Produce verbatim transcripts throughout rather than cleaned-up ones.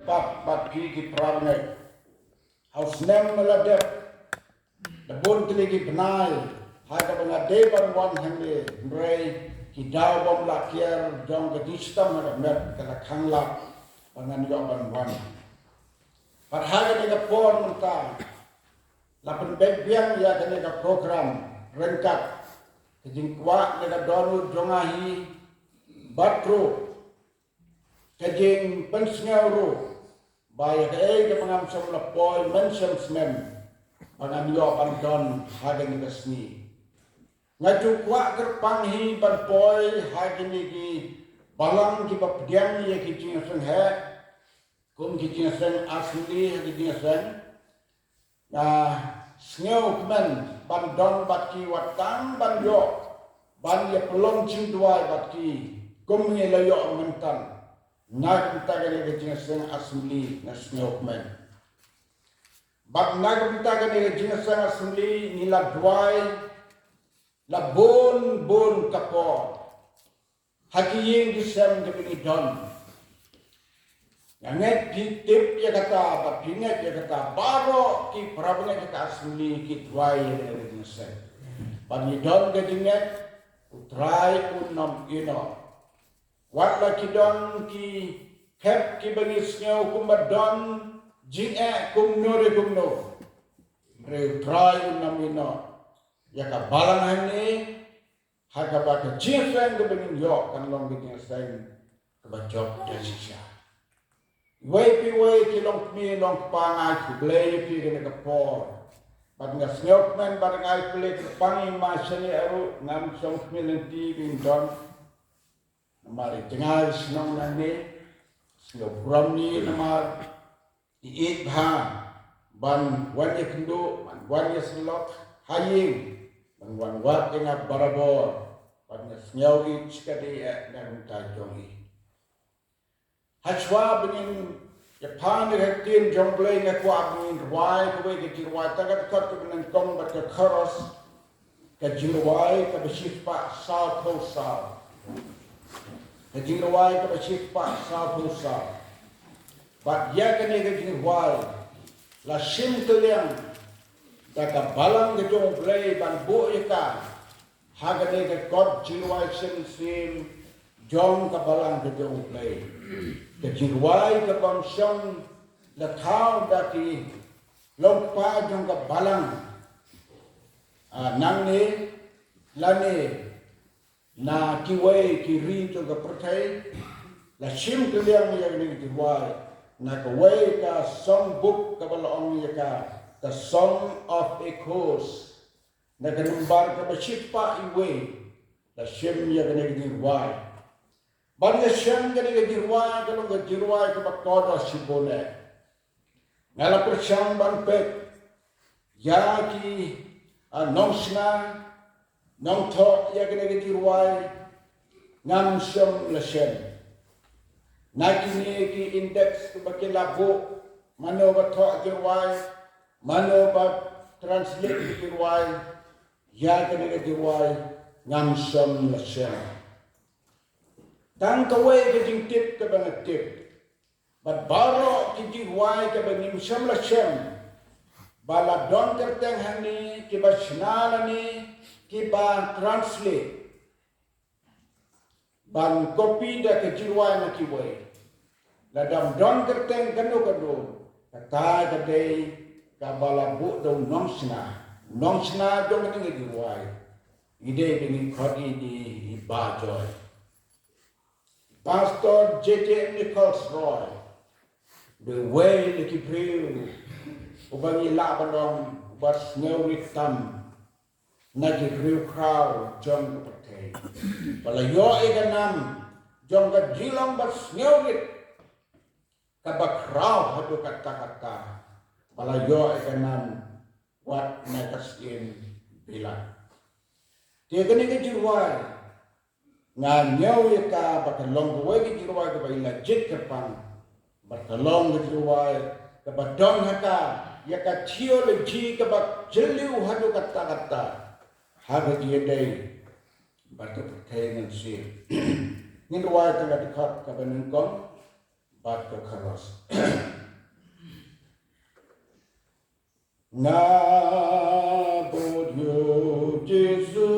Bad bad phi ki para bangeit, ha u snem ba la dep, da bun tylli ki bnai ha kaba nga dei ban wan hangne, hynrei ki daw bym lah kiar jong ka jingshitom ha ka met ka la khang lad ba ngan ïoh ban wan. Bad ha kane ka por mynta la pynbeit biang ïa kane ka program ryngkat ka jingkwah ne ka dohnud jong nga hi, bad ruh ka jingpynsngew ruh ba ïa kaei kaba ngam shym la poi mynshem snem ba ngan ïoh ban don ha kane ka sngi. Nga ju kwah kyrpang hi ban poi ha kine ki balang kiba pdiang ïa ki jingïaseng heh, kum ki jingïaseng assembly ha ki jingïaseng. Nga sngewkmen ban don bad ki wat tang ban ïoh ban ïa pynlong jingduwai bad ki kum ngi la ïoh mynta na ka bynta kane ka jingïaseng assembly. Nga sngewkmen bad na ka bynta kane ka jingïaseng assembly ngi la duwai la bun bun ka por ha ki ïing ki sem kiba ngi don. Nga ngeit phi tip ïa kata bad phi ngeit ïa kata, baroh ki para bangeit ïa ka assembly ki duwai ïa kane ka jingïaseng. Bad ngi don ka jingngeit U Trai un ym ïehnoh. Wat la ki don ki khep kiba ngi sngew kumba don jingeh kumno re kumno, hynrei U Trai un ym ïehnoh ïa ka balang hangne ha kaba ka jingïaseng kaba ngin ïoh kan long ka jingïaseng kaba jop da shisha. Iwei pa iwei ki longkmie longkpa, nga ai khublei ïa phi kane ka por. Bad nga sngewkmen bad nga ai khublei kyrpang ïa i Ma Shane ruh, ngam shong khmih lynti ba in don. Namar i jngai shnong nangne, sngewburom ïa i namar i ïeit bha ban wan ïakynduh, ban wan ïasyllok ha ïing, ban wan wad ïa nga barabor, ban nga sngew ïeit shikatdei eh na ka bynta jong i. Hashwa ba ngin ïaphan ïa ka ktien jong U Blei, nga kwah ba ngin rwai kawei ka jingrwai, tang ka dkhot kaba nyngkong bad ka chorus. Ka jingrwai kaba shispah sawphew saw. Ka jingrwai kaba shispah sawphew saw. Bad ïa kane ka jingrwai la shim kylliang da ka balang ka jong U Blei ban buh ïa ka ha kane ka kot jingrwai shisien jong ka balang ka jong U Blei. Ka jingrwai ka bym shong la thaw da ki longkpa jong ka balang, ah, nangne lane na kiwei ki ri jong ka pyrthei. La shim kylliang ïa kane ka jingrwai na kawei ka songbook kaba la ong ïa ka The Song of Echoes. Na ka nombar kaba shispah iwei la shim ïa kane ka jingrwai. Bad nga shem kane ka jingrwai ka long ka jingrwai kaba kordor shibun eh. Nga la pyrshang ban peit ïa ki, ah, nongshna nongthoh ïa kane ka jingrwai, ngam shym la shem. Na kine ki index kaba ki la buh, mano ba thoh jingrwai, mano ba translate jingrwai ïa kane ka jingrwai, ngam shym la shem. Tang kawei ka jingtip kaba nga tip, bad baroh ki jingrwai kaba ngim shym la shem ba la don kyrteng hangne, kiba shna lane kiba translate ban copy da ka jingrwai na kiwei. Lada ym don kyrteng kano kano, kata ka dei kaba la buh da u nongshna, nongshna jong kane ka jingrwai. I dei ba ngi khot ïa i, i Bah Joy. Pastor J J Nichols Roy, uwei na ki briew uba ngi lah ban ong uba sngewrit tam na ki briew khraw jong ka pyrthei. Ba la ïoh ïa ka nam jong ka jinglong ba sngewrit kaba khraw haduh katta katta. Ba la ïoh ïa ka nam wat na ka sien bilat. Te kane ka jingrwai nga ñiew ïa ka ba ka long kawei ka jingrwai kaba i la jied kyrpang, ba ka long ka jingrwai kaba don ha ka ïa ka theology kaba jylliew haduh katta katta ha ka jingïadei bad ka pyrthei mynsiem. Ngin rwai tang ka dkhot kaba nyngkong. Bad ka chorus. Nga bud ïa u Jisu,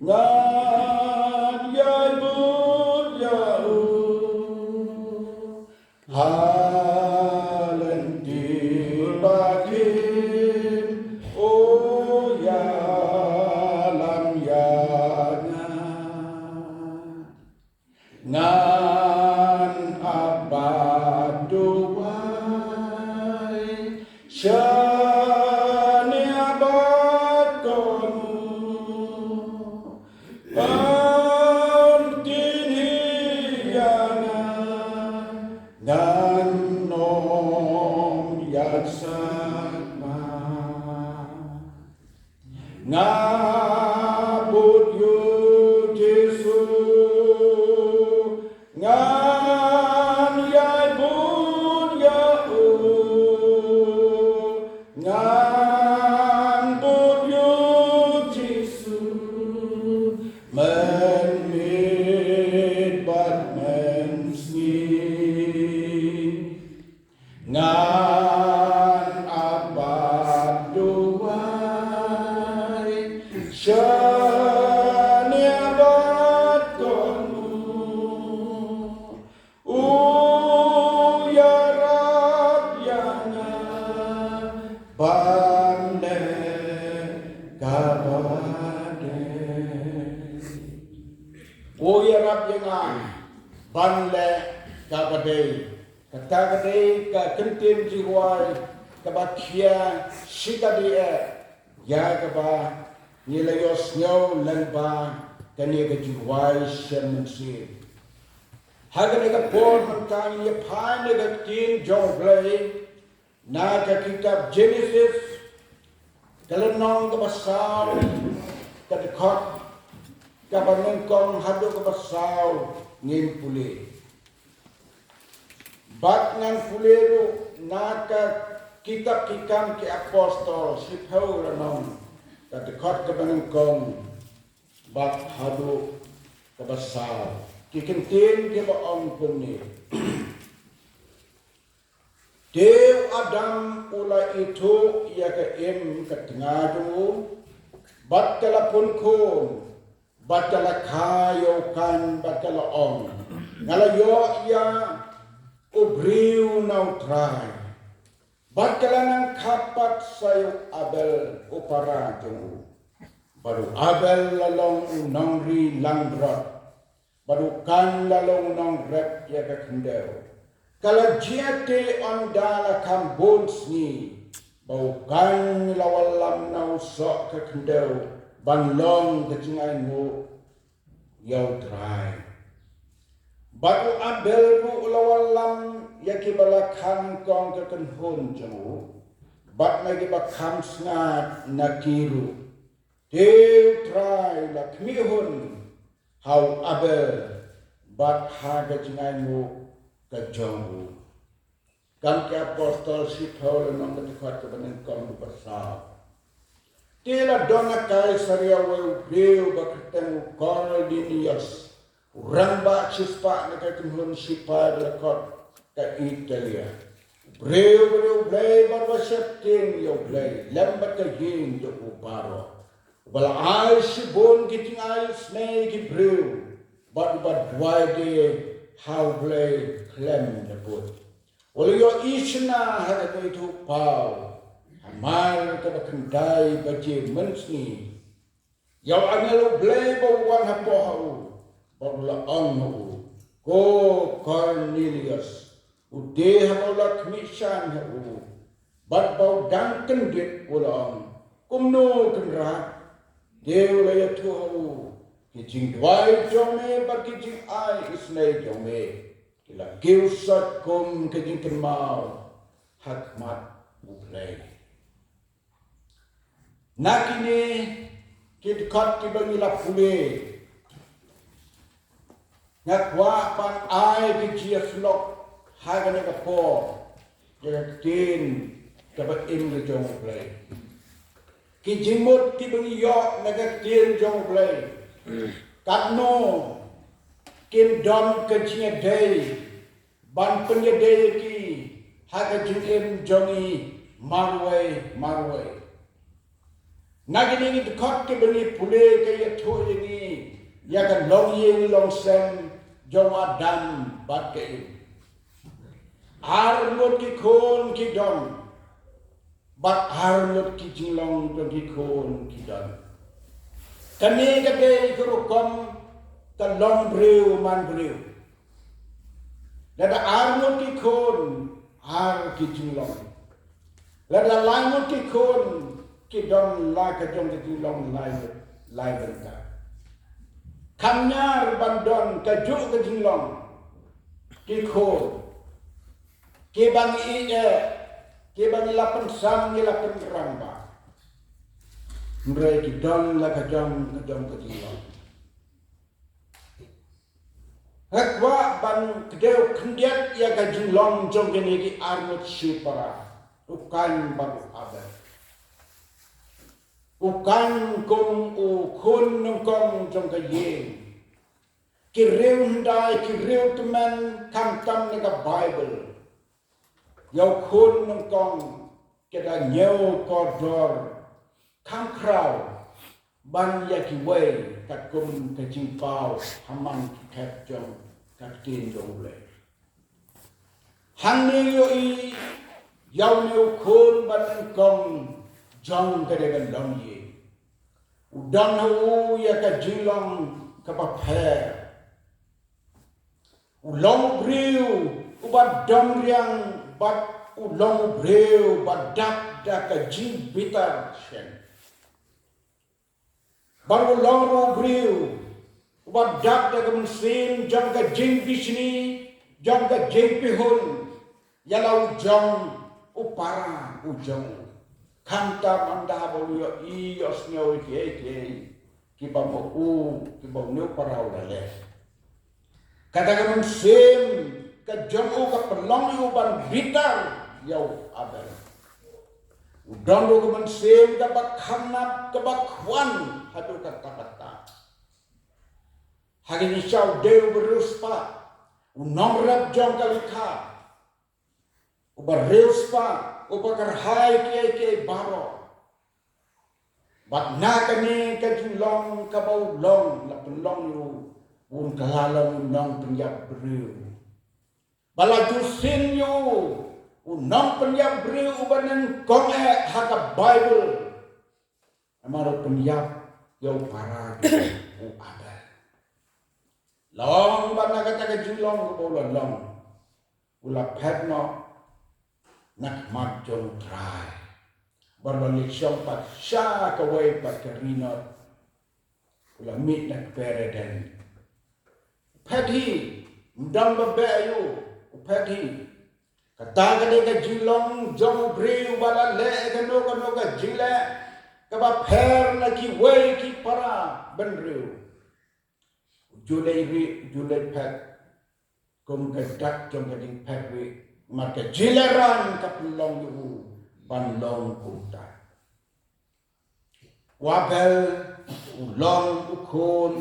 ngan ïai bud ïa u. Ha lynti ba khim u ïalam ïa nga. Ngan ap bad duwai, shaniah bad kohnguh. Pyntieng ïa nga, ngan ym ïaid sakma. Nga bud ïa u Jisu, ngan ïai bud ïa u. Ngan bud ïa u Jisu, mynmiet bad mynsngi. Ngan ap bad duwai, shaniah bad kohnguh. U ïarap ïa nga ban leh kaba dei. U ïarap ïa nga ban leh kaba dei. Kata ka dei ka kyntien jingrwai kaba khia shikatdei eh ïa kaba ngi la ïohsngew lyngba kane ka jingrwai shem mynsiem. Ha kane ka por mynta ngin ïa phai na ka ktien jong U Blei na ka kitab Jenesis, ka lynnong kaba saw, ka dkhot kaba nyngkong haduh kaba saw ngin pule. Bad ngan pule ruh na ka kitab Ki Kam ki Apostol, shiphew lynnong, ka dkhot kaba nyngkong bad haduh kaba saw. Ki kyntien kiba ong kumne. Te u Adam u la ithuh ïa ka im ka tnga jong u, bad ka la pun khun, bad ka la kha ïa u Kain, bad ka la ong, nga la ïoh ïa u briew na U Trai. Bad ka la nang khap pat sa ïa u Abel u para jong u. Bad u Abel la long u nongri langbrot, bad u Kain la long u nongrep ïa ka khyndew. Ka la jia te ynda la kham bun sngi, ba u Kain la wallam na u soh ka khyndew ban long ka jingainguh ïa U Trai. Bad u Abel ruh u la wallam ïa kiba la kha nyngkong ka kynhun jong u, bad na kiba kham sngap na ki ruh. Te U Trai la khmih hun ha u Abel bad ha ka jingainguh ka jong u. Kam ki Apostol shiphew lynnong, ka dkhot kaba nyngkong haduh kaba saw. Te la don ha Kaisaria wei u briew ba kyrteng u Kornelius, u rangbah shispah na ka kynhun shipai ba la khot ka Italia. U briew ba riewblei bad ba sheptieng ïa U Blei lem bad ka ïing jong u baroh. Uba la ai shibun ki jingai isynei ïa ki briew, bad uba duwai de ha U Blei khlem da bud. U la ïohi shynna ha ka ithuhpaw, hamar kaba khyndai baje mynsngi, ïa u angel U Blei ba u wan hapoh ha u, bad u la ong ha u, ko Kornelius. U dei haba u la khmih shaiñ ha u bad ba u dang kyndit, u la ong, kumno Kynrad? Te u la ïathuh ha u, ki jingduwai jong me bad ki jingai isynei jong me ki la kiew sat kum ka jingkynmaw ha khmat U Blei. Na kine ki dkhot kiba ngi la pule, nga kwah ban ai ka jingïasyllok ha kane ka por ïa ka ktien kaba im ka jong U Blei. Ki jingmut kiba ngi ïoh na ka ktien jong U Blei. Katno Kin don ka jingïadei ban pynïadei ïa ki ha ka jingim jong ngi marwei marwei. Na kine ki dkhot kiba ngi pule ka ïathuh ïa ngi ïa ka longïing longsem jong u Adam bad ka Im. Ar ngut ki khun ki don bad ar ngut ki jinglong jong ki khun ki don. Kane ka dei ka rukom ka long briew man briew. Lada ar ngut ki khun, ar ki jinglong. Lada lai ngut ki khun, ki don la ka jong ka jinglong lai ngut, lai bynta. Kam ñiar ban don kajuh ka jinglong ki khun. Kiba ngi ïeit, kiba ngi la pynsan, ngi la pynrangbah. Hynrei ki don la ka jong ka jong ka jinglong. Nga kwah ban kdew khyndiat ïa ka jinglong jong kine ki ar ngut shipara, u Kain bad u Abel. U Kain kum u khun nyngkong jong ka ïing. Ki riew hyndai, ki riew tymmen, khamtam na ka Baibl. Ïa u khun nyngkong, ki da ñiew kordor kham khraw ban ïa kiwei, katkum ka jingpaw ha man ki thep jong ka ktien jong U Blei. Hangne ïohi ïa une u khun ba nyngkong jong kane ka longïing. U don ha u ïa ka jinglong kaba pher. U long u briew uba dom riang bad u long u briew ba dap da ka jingbitar shen. Bad u long ruh u briew uba dap da ka mynsiem jong ka jingbishni, jong ka jingpyrshah ïa la u jong u para u jong u. Khamtam ynda haba u ïohi ïohsngew ïa kiei kiei kiba ma u, kiba une u para u la leh. Kata ka mynsiem ka jong u ka pynlong ïa u ban bitar ïa u Abel. U don ruh ka mynsiem kaba khamnap, kaba khwan haduh katta katta. Ha kine ki saw dei u briew spah, u nongrep jong ka lyngkha. Uba riewspah, uba kyrhai kiei kiei baroh. Bad na kane ka jinglong kaba u long, la pynlong ïa u, un kylla long u nongpynïap briew. Ba la ju sien ïa u, u nongpynïap briew uba nyngkong eh ha ka Baibl. Namar u pynïap ïa u para jong u, u Abel. Long ba na kata ka jinglong kaba u la long, u la phet noh na khmat jong U Trai. Bad u la leit shong pat sha kawei pat ka ri noh. U la mih na ka kper Eden. U phet hi, ym don ba beh ïa u, u phet hi. Kata ka dei ka jinglong jong u briew uba la leh kano kano ka jingleh kaba pher na kiwei ki para bynriew. U ju leit rieh, u ju leit phet. Kum ka dak jong ka jingphet rieh, namar ka jinglehraiñ ka pynlong ïa u ban long kumta. U Abel u long u khun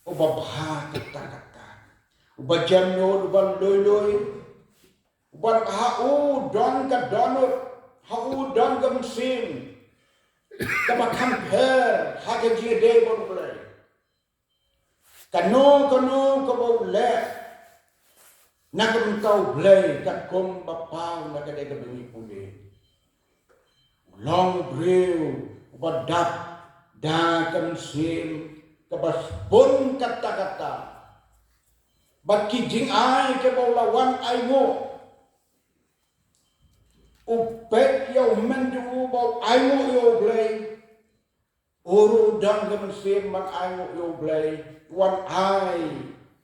uba bha katta katta, uba jemnud, uba lui lui, uba ha u don ka dohnud, ha u don ka mynsiem kaba kham pher ha ka jingïadei bad U Blei. Kano kano kaba u leh na ka bynta U Blei, katkum ba paw na ka dei kaba ngi pule. U long u briew uba dap da ka mynsiem kaba bun katta katta. Bad ki jingai kiba u la wan ainguh, u peit ïa u hynmen jong u ba u ainguh ïa U Blei. U ruh u don ka mynsiem ban ainguh ïa U Blei, wan ai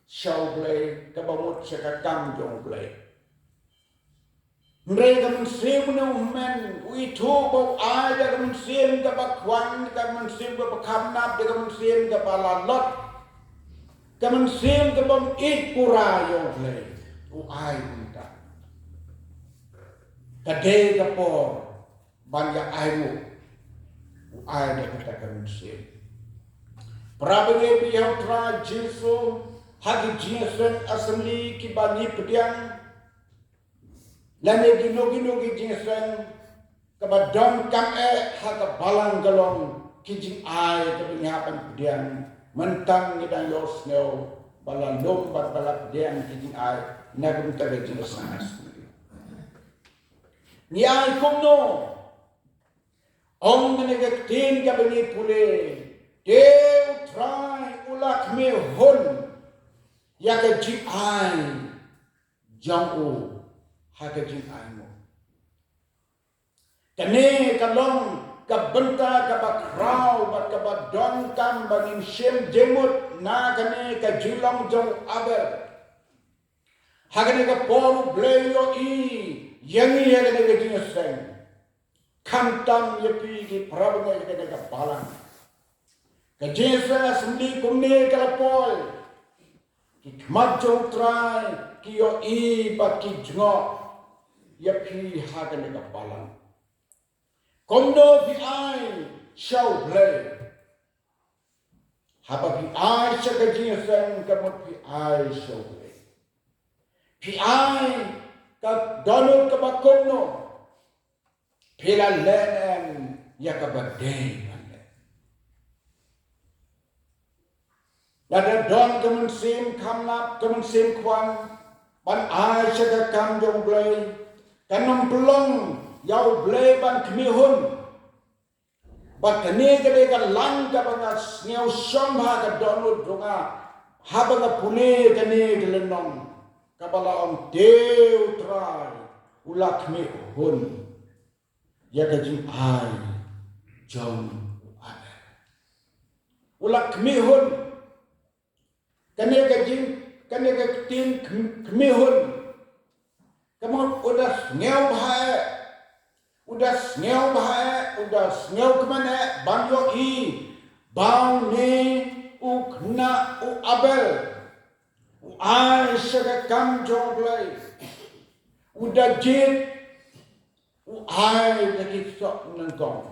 sha U Blei kaba mut sha ka kam jong U Blei. Hynrei ka mynsiem une u hynmen u ithuh ba u ai da ka mynsiem kaba khwan, da ka mynsiem kaba khamnap, da ka mynsiem kaba lalot, ka mynsiem kaba ym ïeit pura ïa U Blei. U ai kumta. Ka dei ka por ban ïa ainguh, u ai da kata ka mynsiem. Para bangeit ba ïeit ha U Trai Jisu, Ha ki jingïaseng assembly kiba ngi pdiang, lane kino kino ki jingïaseng kaba donkam eh ha ka balang ka long ki jingai kaba ngi hap ban pdiang. Mynta ngi dang ïohsngew ba la lum bad ba la pdiang ki jingai na ka bynta ka jingïaseng assembly. Ngi ai kumno? Ong kane ka ktien kaba ngi pule, te U Trai u la khmih hun ïa ka jingai jong u ha ka jingai mo. Kane ka long ka bynta kaba khraw bad kaba donkam ba ngin shim jingmut na kane ka jinglong jong u Abel. Ha kane ka por U Blei u ïohi ïa ngi ha kane ka jingïaseng. Khamtam ïa phi ki para bangeit ha kane ka balang. Ka jingïaseng assembly kumne ka la poi. Ki khmat jong U Trai ki ïohi bad ki jngoh ïa phi ha kane ka balang. Kumno phi ai sha U Blei? Haba phi ai sha ka jingïaseng ka mut phi ai sha U Blei. Phi ai ka dohnud kaba kumno? Phi la leh ne em ïa kaba dei ban leh? Lada don ka mynsiem kham lap, ka mynsiem khwan ban ai sha ka kam jong U Blei, kan ym pynlong ïa U Blei ban khmih hun. Bad kane ka dei ka lang kaba nga sngew shong ha ka dohnud jong nga haba nga pule kane ka lynnong kaba la ong te U Trai u la khmih hun ïa ka jingai jong u Abel. U la khmih hun. Kane ka jing, kane ka ktien khmih hun. Ka mut u da sngew bha eh. U da sngew bha eh, u da sngew kmen eh ban ïohi ba une u khynnah u Abel u ai sha ka kam jong U Blei. U da jied, u ai da ki soh nyngkong.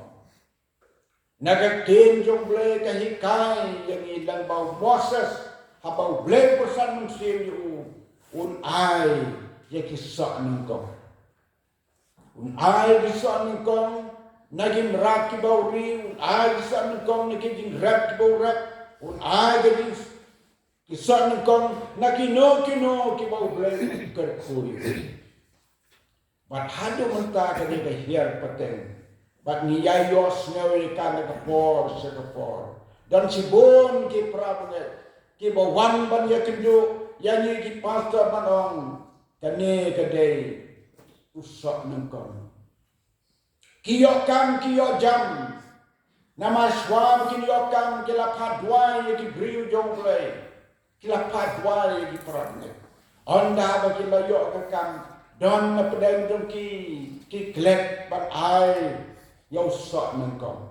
Na ka ktien jong U Blei ka hikai ïa ngi lang ba u Moses, haba U Blei u pynsan mynsiem ïa u, un ai ïa ki soh nyngkong. Un ai ki soh nyngkong na ki mrad kiba u ri, un ai ki soh nyngkong na ki jingrep kiba u rep, un ai ki jing, ki soh nyngkong na kino kino kiba U Blei u kyrkhu ïa u. Bad haduh mynta ka dei ka hiar pateng. Bad ngi ïa ïohsngew ïa ka na ka por sha ka por. Don shibun ki para bangeit kiba wan ban ïakynduh ïa ngi ki pastor ban ong, kane ka dei u soh nyngkong. Ki ïoh kam, ki ïoh jam. Namar shuwa ba kin ïoh kam ki la phah duwai ïa ki briew jong U Blei. Ki la phah duwai ïa ki para bangeit. Ynda ba ki la ïoh ka kam, don na pdeng jong ki, ki klet ban ai ïa u soh nyngkong.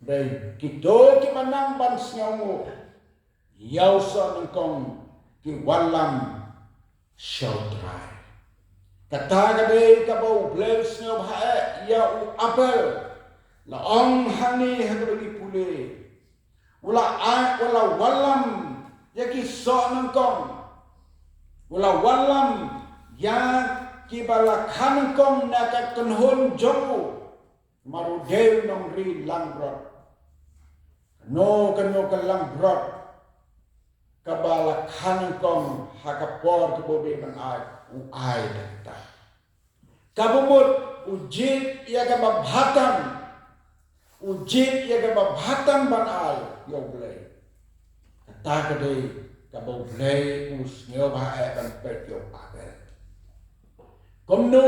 Dei kito kiba nang ban sngewnguh ïa u soh nyngkong ki wallam sha U Trai. Kata ka dei kaba U Blei u sngewbha eh ïa u Abel. La ong hangne ha kaba ngi pule. U la ai, u la wallam ïa ki soh nyngkong. U la wallam ïa kiba la kha nyngkong na ka kynhun jong u. Namar u dei u nongri langbrot. Kano kano ka langbrot kaba la kha nyngkong ha ka por kaba u dei ban ai, u ai da kata. Kaba mut u jied ïa kaba bha tam. U jied ïa kaba bha tam ban ai ïa U Blei. Kata ka dei kaba U Blei u sngewbha eh ban peit ïa u Abel. Kumno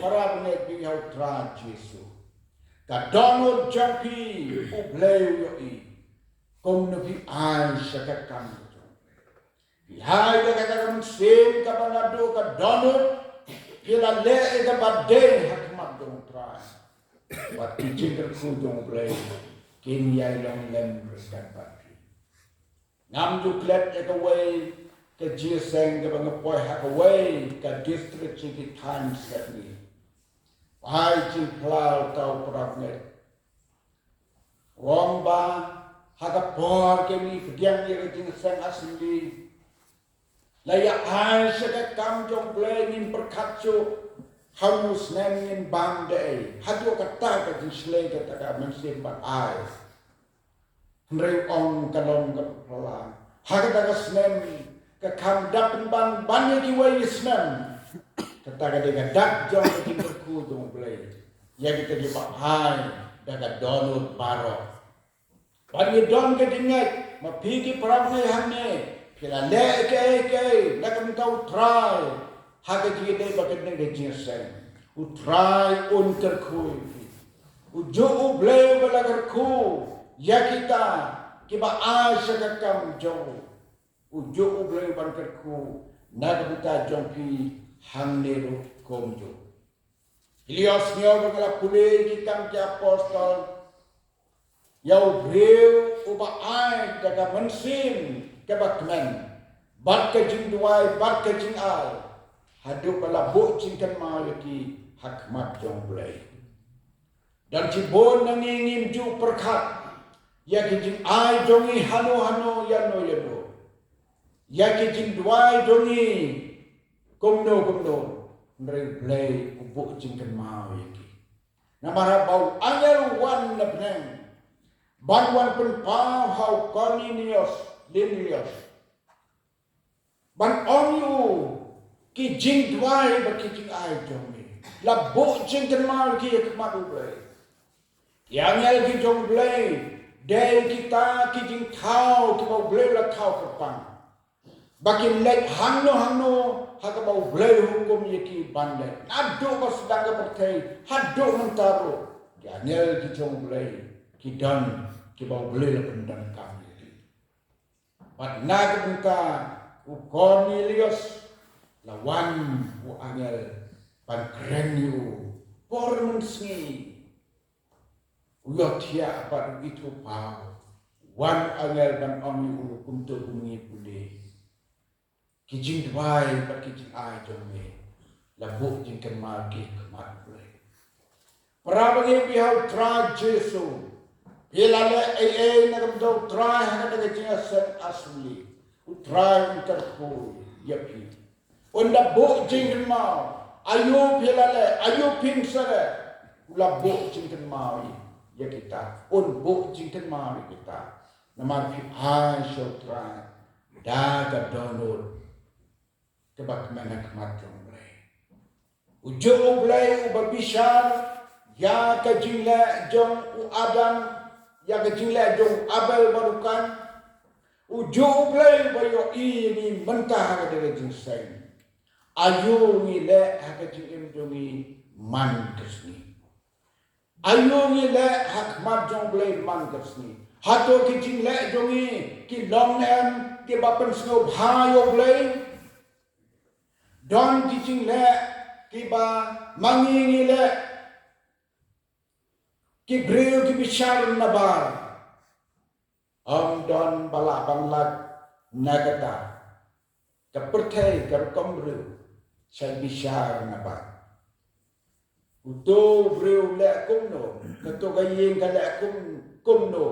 para bangeit ïa u Trai Jisu. Ka dohnud jong phi U Blei u ïohi. Kumno phi ai sha ka kam jong U Blei. Phi ai da kata ka mynsiem kaba naduh ka dohnud phi la leh ïa kaba dei ha khmat jong U Trai. Bad ki jingkyrkhu jong U Blei kin ïai long lem ryngkat bad phi. Ngam ju klet ïa kawei ka jingïaseng kaba nga poi ha kawei ka district sha ki thaiñ stet ngi. Phai jingphyllaw uta u para bangeit. U ong ba Ha ka por kane pdiang ïa ka jingïaseng assembly, la ïa ai sha ka kam jong U Blei ngin pyrkhat shuh ha u snem ngin bam dei. Haduh katta ka jingshlei kata ka mynsiem ban ai. Hynrei ong ka long ka pyrla. Ha kata ka snem ka kham dap pynban ban ïa kiwei ki snem. Kata ka dei ka dak jong ka jingkyrkhu jong U Blei ïa kita kiba ai da ka dohnud baroh. Ban ïa don ka jingngeit, ma phi ki para bangeit hangne, phi la leh kaei kaei na ka bynta U Trai. Ha ka jingïadei bad kane ka jingïaseng, U Trai un kyrkhu ïa phi. U juh U Blei uba la kyrkhu ïa kita kiba ai sha ka kam jong u. U juh U Blei ban kyrkhu na ka bynta jong phi hangne ruh kumjuh. Helios, ngi ong ba nga la pule ki Kam ki Apostol, ïa u briew uba ai da ka mynsiem kaba kmen bad ka jingduwai bad ka jingai, haduh ba la buh jingkynmaw ïa ki ha khmat jong U Blei. Don shibun na ngi ngim ju pyrkhat ïa ki jingai jong ngi hano hano, ïano ïano, ïa ki jingduwai jong ngi kumno kumno, hynrei U Blei u buh jingkynmaw ïa ki. Namar haba u angel u wan na bneng ban wan pynpaw ha u Kornelios, Kornelios, ban ong ïa u ki jingduwai bad ki jingai jong me, la buh jingkynmaw ïa ki ha khmat U Blei. Ki angel ki jong U Blei dei kita ki jingthaw kiba U Blei la thaw kyrpang, ba kin leit hangno hangno ha kaba U Blei u hukum ïa ki ban leit. Naduh ba sdang ka pyrthei haduh mynta ruh, ki angel ki jong U Blei ki don kiba U Blei la pyndonkam ïa ki. Bad na ka bynta u Kornelios, la wan u angel ban kren ïa u. Por mynsngi u ïohthiah bad u ithuh paw. Wan u angel ban ong ïa u kumto kum ngi pule. Ki jingduwai bad ki jingai jong me, la buh jingkynmaw ïa ki ha khmat U Blei. Para bangeit, phi ha U Trai Jisu, phi la leh ei ei na ka bynta U Trai ha kata ka jingïaseng assembly, U Trai un kyrkhu ïa phi. Un da buh jingkynmaw. Aïu phi la leh, aïu phin sa leh, u la buh jingkynmaw ïa kita. Un buh jingkynmaw ïa kita. Namar phi ai sha U Trai da ka dohnud kaba kmen ha khmat jong U Blei. U juh U Blei uba bishar ïa ka jingleh jong u Adam, ïa ka jingleh jong u Abel bad u Kain. U juh U Blei uba ïohi ïa ngi mynta ha kane ka jingseng. Aïu ngi leh ha ka jingim jong ngi man ka sngi? Aïu ngi leh ha khmat jong U Blei man ka sngi? Hato ki jingleh jong ngi ki long ne em kiba pynsngewbha ïa U Blei? Don ki jingleh kiba ma ngi ngi leh ki briew ki bishar nabar. Ym don ba lah ban lait na kata. Ka pyrthei ka rukom briew sa bishar nabar. Uto u briew leh kumno, kato ka ïing ka leh kum, kumno,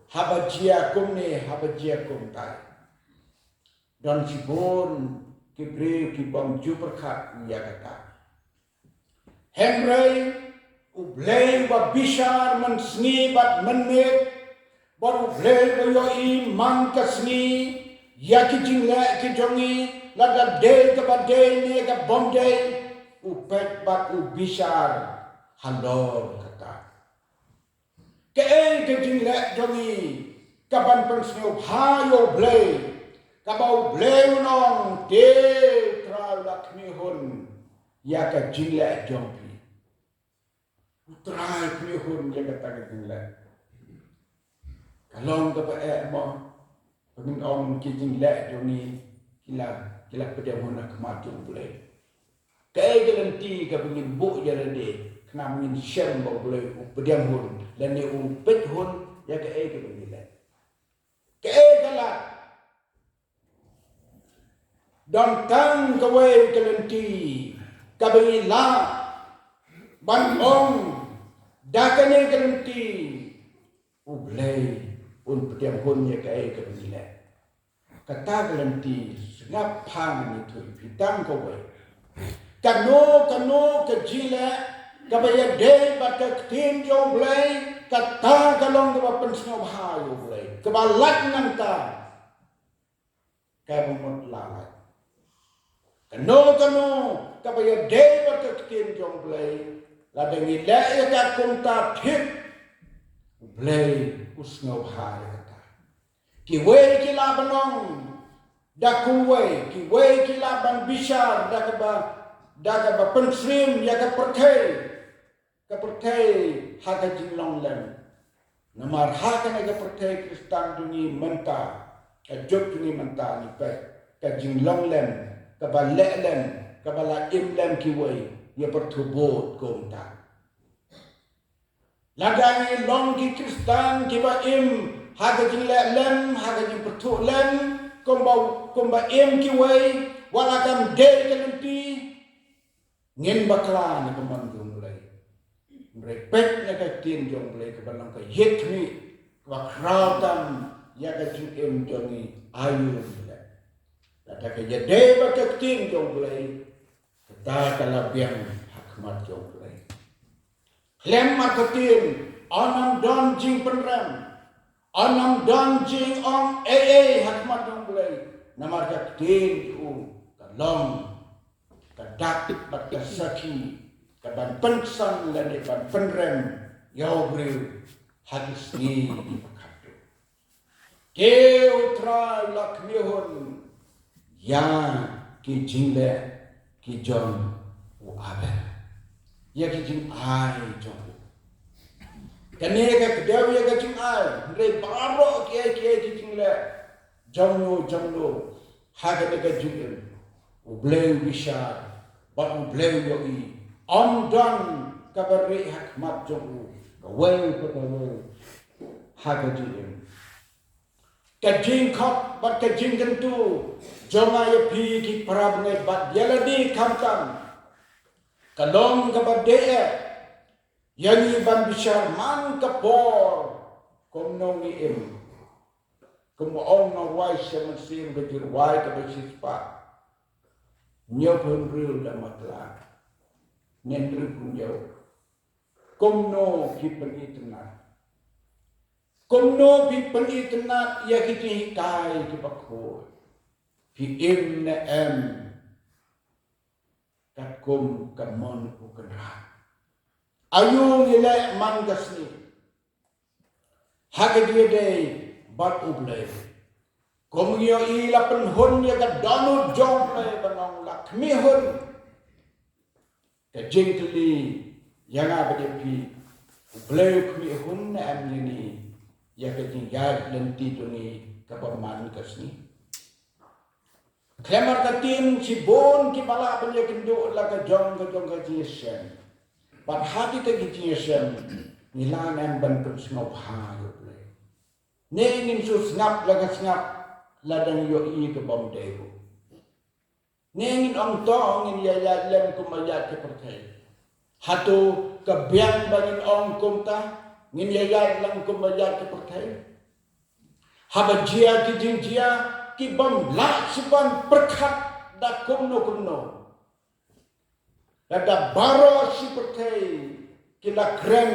haba jia kumne, haba jia kumtai. Don shibun ki briew ki bym ju pyrkhat ïa kata. Hynrei U Blei uba bishar mynsngi bad mynmiet, bad U Blei uba ïohi man ka sngi ïa ki jingleh ki jong ngi, lada dei kaba dei ne ka bym dei, u peit bad u bishar halor kata. Kaei ka jingleh jong ngi kaban pynsngewbha ïa U Blei, kaba U Blei un ong, te U Trai u la khmih hun ïa ka jingleh jong phi. U Trai u khmih hun ïa kata ka jingleh. Ka long kaba eh mo, ba ngin ong ki jingleh jong ngi ki la, ki la pdiang hun ha khmat jong U Blei. Kaei ka lynti kaba ngin buh ïa lade, khnang ba ngin shem ba U Blei u pdiang hun lane u peit hun ïa kaei kaba ngi leh? Kaei ka lad? Don tang kawei ka lynti kaba ngi lah ban ong, da kane ka lynti U Blei Un pdiang hun ïa kaei kaba ngi leh. Kata ka lynti, sngap pha ngan ïathuh ïa phi tang kawei. Kano kano ka jingleh kaba ïadei bad ka ktien jong U Blei, kata ka long kaba pynsngewbha ïa U Blei, kaba lait nangta, kaba mut la lait. Kano kano kaba ïadei bad ka ktien jong U Blei, lada ngi leh ïa ka kumta thik, U Blei u sngewbha ïa kata. Kiwei ki lah ban ong da kumwei, kiwei ki lah ban bishar da kaba, da kaba pynsyriem ïa ka pyrthei, ka pyrthei ha ka jinglong lem. Namar ha kane ka pyrthei Khristan jong ngi mynta, ka juk jong ngi mynta, ngi peit ka jinglong lem, kaba leh lem, kaba la im lem kiwei, ïa pyrthuh bud kumta. Lada ngi long ki Khristan kiba im ha ka jingleh lem, ha ka jingpyrthuh lem, kumba, kumba im kiwei, wat la kam dei ka lynti, ngin bakla na ka mon jong U Blei. Hynrei peit na ka ktien jong U Blei kaba long ka ïit khmih, kaba khraw tam ïa ka jingim jong ngi, aïu ngi leh. Lada ka ïadei bad ka ktien jong U Blei, kata ka la biang ha khmat jong U Blei. Khlem ma ka ktien, yn ym don jingpynrem. Yn ym don jingong ei ei ha khmat jong U Blei. Namar ka ktien jong u ka long ka dak bad ka sakhi, ka ban pynksan lane ban pynrem ïa u briew ha ki sngi kiba khatduh. Te U Trai u la khmih hun ïa ki jingleh ki jong u Abel, ïa ki jingai jong u. Kane ka kdew ïa ka jingai, hynrei baroh kiei kiei ki jingleh jong u, jong u, ha kane ka jingim, U Blei u bishar bad U Blei u ïohi. Ym don kaba rieh ha khmat jong u kawei pa kawei ha ka jingim. Ka jingkhot bad ka jingkyntu jong nga ïa phi ki para bangeit bad ïa lade khamtam, ka long kaba dei eh ïa ngi ban bishar man ka por kumno ngi im. Kumba ong na Rwai Sha Mynsiem ka jingrwai kaba shispah, hynñiewphew hynriew da matla, hynñiewphew hynriew. Kumno phi pynitynnad? Kumno phi pynitynnad ïa ki jinghikai kiba khuid? Phi im ne em katkum ka mon u Kynrad? Aïu ngi leh man ka sngi ha ka jingïadei bad U Blei? Kum ngi ïohi la pynhun ïa ka dohnud jong U Blei, ban ong la khmih hun. Ka jingkylli ïa nga bad ïa phi, U Blei u khmih hun ne em ïa ngi ïa ka jingïaid lynti jong ngi kaba man ka sngi? Khlem artatien shibun kiba lah ban ïakynduh la ka jong ka jong ka jingïashem. Bad ha kita ki jingïashem ngi lah ne em ban pynsngewbha ïa U Blei? Ne ngin shu sngap la ka sngap lada ngi ïohi ka bym dei ruh? Ne ngin ong to ngin ïa ïaid lem kumba ïaid ka pyrthei? Hato ka biang ba ngin ong kumta, ngin ïa ïaid lem kumba ïaid ka pyrthei? Haba jia ki jingjia ki bym lah shu ban pyrkhat da kumno kumno, lada baroh shi pyrthei ki la kren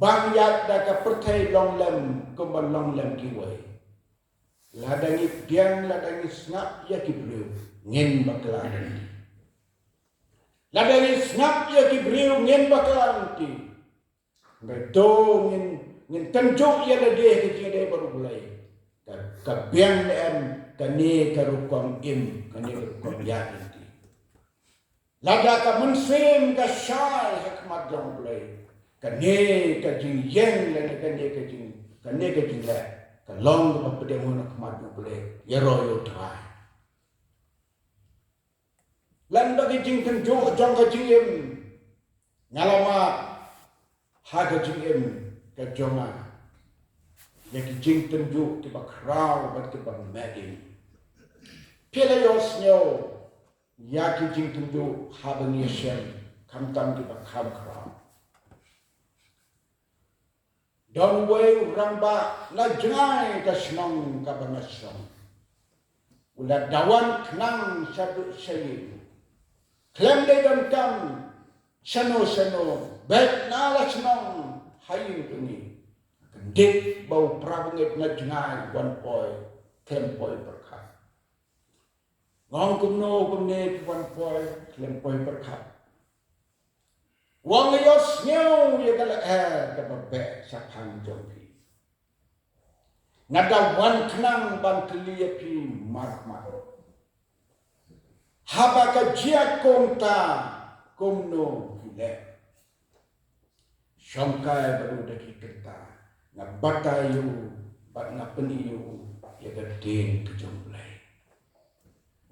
ban ïaid da ka pyrthei long lem kumba long lem kiwei. Lada ngi pdiang, lada ngi sngap ïa ki briew, ngin bakla lynti. Lada ngi sngap ïa ki briew, ngin bakla lynti. Hynrei to ngin, ngin tynjuh ïa lade ha ka jingïadei bad U Blei. Ka, ka biang ne em kane ka rukom im, kane ka rukom ïaid lynti? Lada ka mynsiem ka shai ha khmat jong U Blei, kane ka jingïeng lane kane ka jing, kane ka jingleh ka long kaba pdiang hun ha khmat jong U Blei, ïaroh ïa U Trai. Lem bad ki jingtynjuh jong ka jingim, nga la mad ha ka jingim ka jong nga ïa ki jingtynjuh kiba khraw bad kiba meh ding. Phi la ïohsngew ïa ki jingtynjuh haba ngi ïashem, khamtam kiba kham khraw? Don uwei u rangbah na jngai ka shnong kaba nga shong. U la dawan khnang shaduh sha ïing. Khlem dei donkam shano shano, beit na la shnong ha ïing jong ngi. Kyndit ba u para bangeit na jngai wan poi, khlem poi pyrkhat. Nga ong kumno kumne phi wan poi, khlem poi pyrkhat. Nga ong ïohsngew ïa ka lyer kaba beh shaphang jong phi. Nga dawan khnang ban kylli ïa phi marmar. Haba ka jia kumta, kumno phi leh? Shongkai bad u da ki kynta, nga batai ïa u bad nga pyni ïa u ïa ka ktien ka jong U Blei.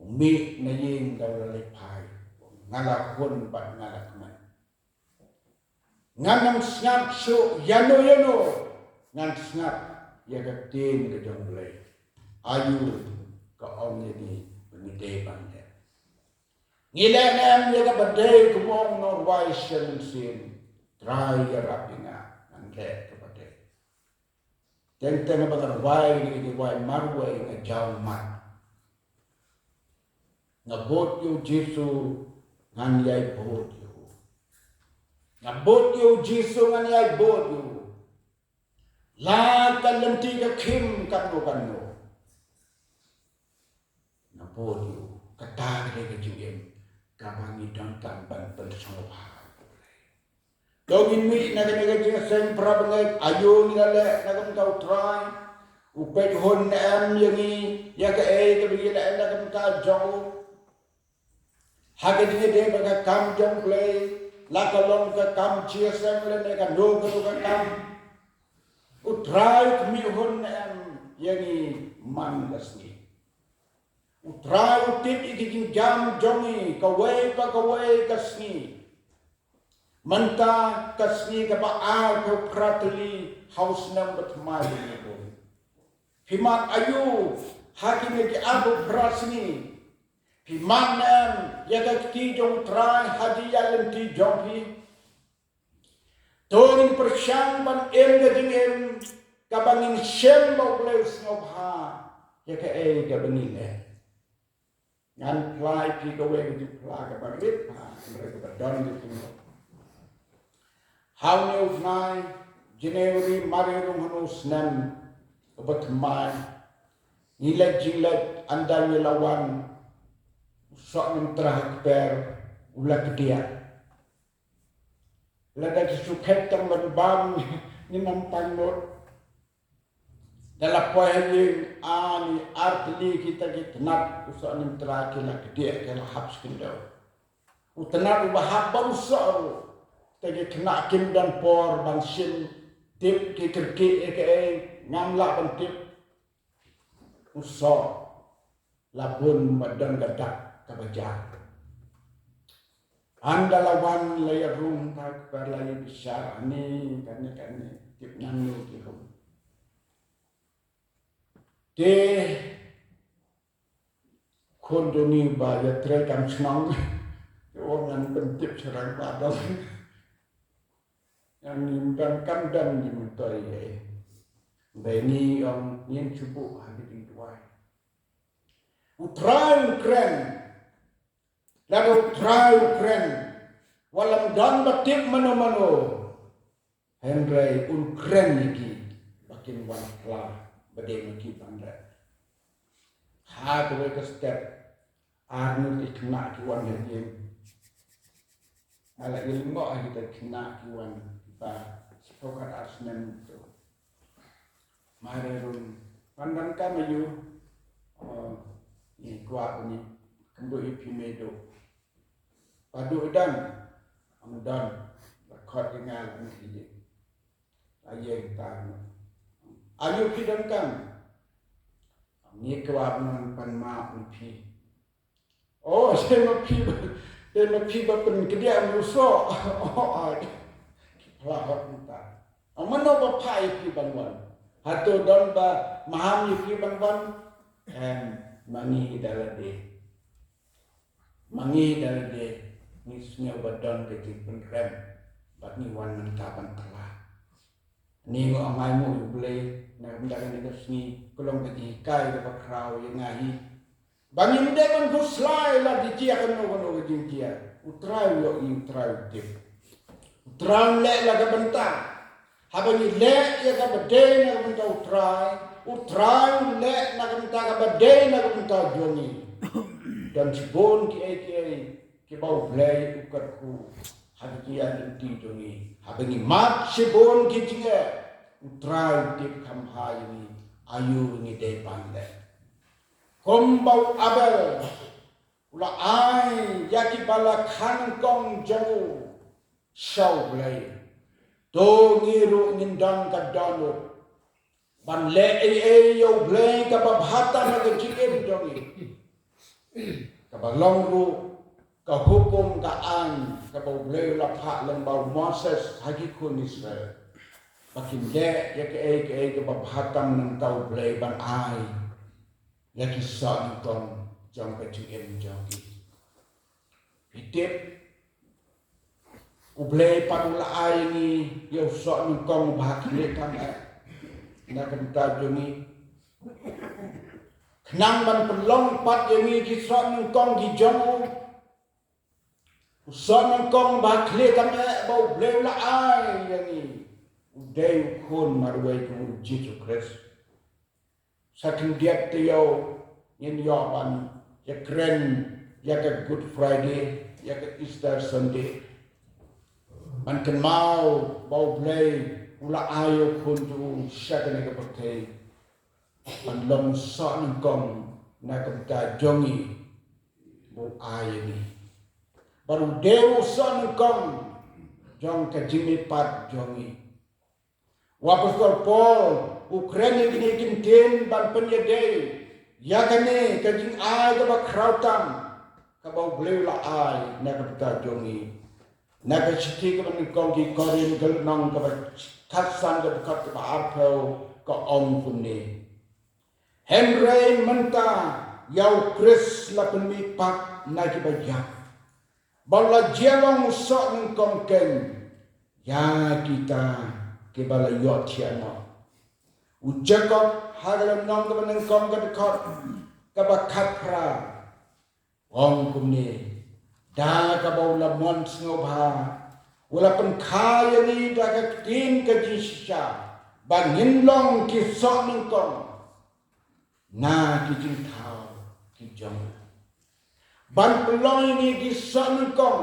U mih na ïing da u la leit phai, nga la hun bad nga la kmen. Ngan ym sngap shuh ïano ïano, ngan sngap ïa ka ktien ka jong U Blei. Aïu ka ong ïa ngi ba ngi dei ban leh? Ngi leh ne em ïa kaba dei kumno? Nga rwai sha mynsiem, Trai ïarap ïa nga, ngan leh kaba dei. Teng teng ba nga rwai ïa ka jingwai marwei nga jaw mat. Nga bud ïa u Jisu, ngan ïai bud ïa u. Nga bud ïa u Jisu, ngan ïai bud ïa u. La ka lynti ka khim katno katno, nga bud ïa u. Kata ka dei ka jingim kaba ngi donkam ban pynsngewbha. To ngin mih na kane ka jingïaseng, para bangeit, aïu ngi la leh na ka bynta U Trai? U peit hun ne em ïa ngi, ïa kaei kaba ngi leh na ka bynta jong u? Ha ka jingïadei bad ka kam jong U Blei, la ka long ka kam jingïaseng lane kano kano ka kam, U Trai u khmih hun ne em ïa ngi man la ka sngi? U Trai u tip ïa ki jingjam jong ngi kawei pa kawei ka sngi. Mynta ka sngi kaba arphew phra tylli ha u snem ba thymmai jong ngi bun. Phi mad aïu ha kine ki arphew phra sngi? Phi mad ne em ïa ka kti jong U Trai ha ka jingïaid lynti jong phi? To ngin pyrshang ban im ka jingim kaba ngin shem ba U Blei u sngewbha ïa kaei kaba ngi leh. Ngan phla ïa phi kawei ka jingphla kaba rit bha, hynrei kaba don ka jingmut. Ha une u bnai January, mareh rung ha une u snem uba thymmai, ngi leit jingleit, ynda ngi la wan, u soh Niamtra ha kper u la kdiah. Lada ki shu khet tang ban bam, ngin ym pang lut. Da la poi ha ïing, ani ar tylli kita ki tnat u soh Niamtra ki la kdiah, ki la hap sha khyndew. U tnat uba hap bad u soh ruh, te ki khynnah kim don por ban shim, tip ki kyrkieh ïa kaei, ngam lah ban tip. U soh la bun ba don ka dak kaba jah. Ynda la wan la ïa rung ha kper, la ïa bishar, ani kane kane, tip nangno ki rung. Te khun jong ngi ba ïatrei kam shnong, te u ong ngan pyntip sha rangbah dong. Ngan ym don kam don jingmyntoi ei. Ba ngi ong ngin shu buh ha ka jingduwai. U Trai u kren. Lada U Trai u kren, wat lam don ba tip mano mano, hynrei un kren ïa ki ba kin wan phla ba dei ma ki ban leh. Ha kawei ka step, ar ngut ki khynnah ki wan ha ïing. Nga la ïa lyngngoh ïa kita ki khynnah ki wan, kiba shiphew khatar snem to. Mareh rung, pyndonkam aïu? Oh, ngi kwah ba ngi kynduh ïa phi, mei duh. Ba duh don, ym don. La khot ïa nga la mih ïa. La ïeng ta. Aïu phi donkam? Ngi kwah ban pan map na phi. Oh, dei ma phi ba, dei ma phi ba pynkdiah ïa u soh. Oh, ai. Ki phla hok mynta. Ong mano ba phah ïa phi ban wan? Hato don ba maham ïa phi ban wan? Em, ma ngi da lade. Ma ngi da lade. Ngi sngew ba don ka jingpynrem. Bad ngi wan mynta ban kylla. Ni nga ong ai nguh ïa U Blei na ka bynta kane ka sngi, ka long ka jinghikai kaba khraw ïa nga hi. Ba ngim dei ban khuslai lad ïa kano kano ka jingjia. U Trai u ïohi, U Trai u tip. U Trai u leh la ka bynta. Haba ngi leh ïa kaba dei na ka bynta U Trai, U Trai u leh na ka bynta kaba dei na ka bynta jong ngi. Don shibun kiei kiei kiba U Blei u kyrkhu ha ka jingïaid lynti jong ngi. Haba ngi mad shibun ki jingeh, U Trai u tip kham bha ïa ngi aïu ngi dei ban leh. Kumba u Abel u la ai ïa kiba la kha nyngkong jong u sha U Blei, to ngi ruh ngin don ka dohnud ban leh ei ei ïa U Blei kaba bha tam ha ka jingim jong ngi. Kaba long ruh ka hukum, ka aiñ kaba U Blei u la phah lyngba u Moses ha ki khun Israel, ba kin leh ïa kaei kaei kaba bha tam na ka bynta U Blei ban ai ïa ki soh nyngkong jong ka jingim jong ki. Phi tip, U Blei pat u la ai ïa ngi ïa u soh nyngkong ba khlieh tam eh na ka bynta jong ngi. Khnang ban pynlong pat ïa ngi ki soh nyngkong ki jong u. U soh nyngkong ba khlieh tam eh ba U Blei u la ai ïa ngi, u dei u khun marwei jong u Jisu Khrist. Sa khyndiat taïew ngin ïoh ban ïakren ïa ka Good Friday, ïa ka Easter Sunday. Ban kynmaw ba U Blei u la ai ïa u khun jong u sha kane ka pyrthei ban long soh nyngkong na ka bynta jong ngi, ba u ai ïa ngi. Bad u dei u soh nyngkong jong ka jingmihpat jong ngi. U Apostol Paul u kren ïa kine ki ktien ban pynïadei ïa kane ka jingai kaba khraw tam kaba U Blei u la ai na ka bynta jong ngi. Na ka shithi kaba nyngkong ki Korinth ka lynnong kaba khatsan ka dkhot kaba arphew ka ong kumne: Hynrei mynta ïa u Khrist la pynmihpat na kiba ïap, ba u la jia long u soh nyngkong keiñ ïa kita kiba la ïohthiah noh. U Jakob ha ka lynnong kaba nyngkong ka dkhot kaba khatphra u ong kumne: Da kaba u la mon sngewbha u la pynkha ïa ngi da ka ktien ka jingshisha, ba ngin long ki soh nyngkong na ki jingthaw ki jong u. Ban pynlong ïa ngi ki soh nyngkong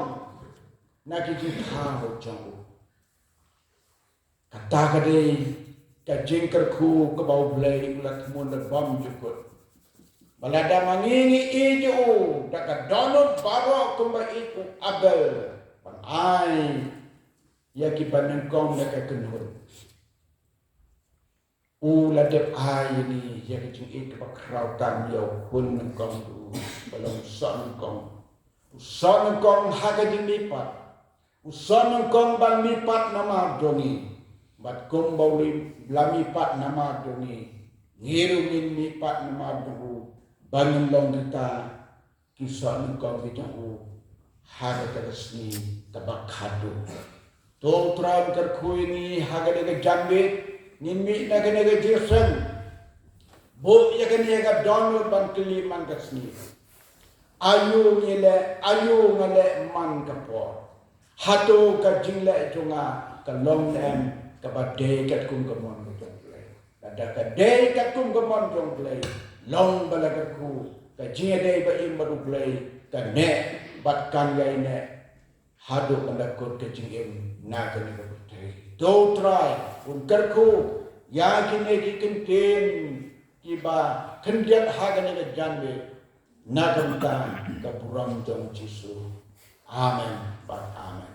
na ki jingthaw jong u. Kata ka dei ka jingkyrkhu kaba U Blei u la thmu da bymjukut, ba lada ma ngi ngi ïeit ïa u da ka dohnud baroh kumba ïeit u Abel ban ai ïa kiba nyngkong na ka kynhun, u la dep ai ïa ngi ïa ka jingïeit kaba khraw tam ïa u khun nyngkong jong u, ba long u soh nyngkong. U soh nyngkong ha ka jingmihpat. U soh nyngkong ban mihpat namar jong ngi. Bad kumba u la mihpat namar jong ngi, ngi ruh ngin mihpat namar jong u, ba ngin long kita ki soh nyngkong ki jong u ha kata ka sngi kaba khatduh. To U Trai un kyrkhu ïa ngi ha kane ka janmiet, ngin mih na kane ka jingïaseng. Buh ïa kane ka dohnud ban kylli man ka sngi: Aïu ngi leh, aïu nga leh man ka por? Hato ka jingleh jong nga ka long ne em kaba dei katkum ka mon ka jong U Blei? Lada ka dei katkum ka mon jong U Blei, long ba la kyrkhu, ka jingïadei ba im bad U Blei ka neh bad kan ïai neh haduh ban da kut ka jingim na kane ka pyrthei. To U Trai un kyrkhu ïa kine ki kyntien kiba khyndiat ha kane ka janmiet, na ka bynta ka burom jong U Jisu. Amen bad amen.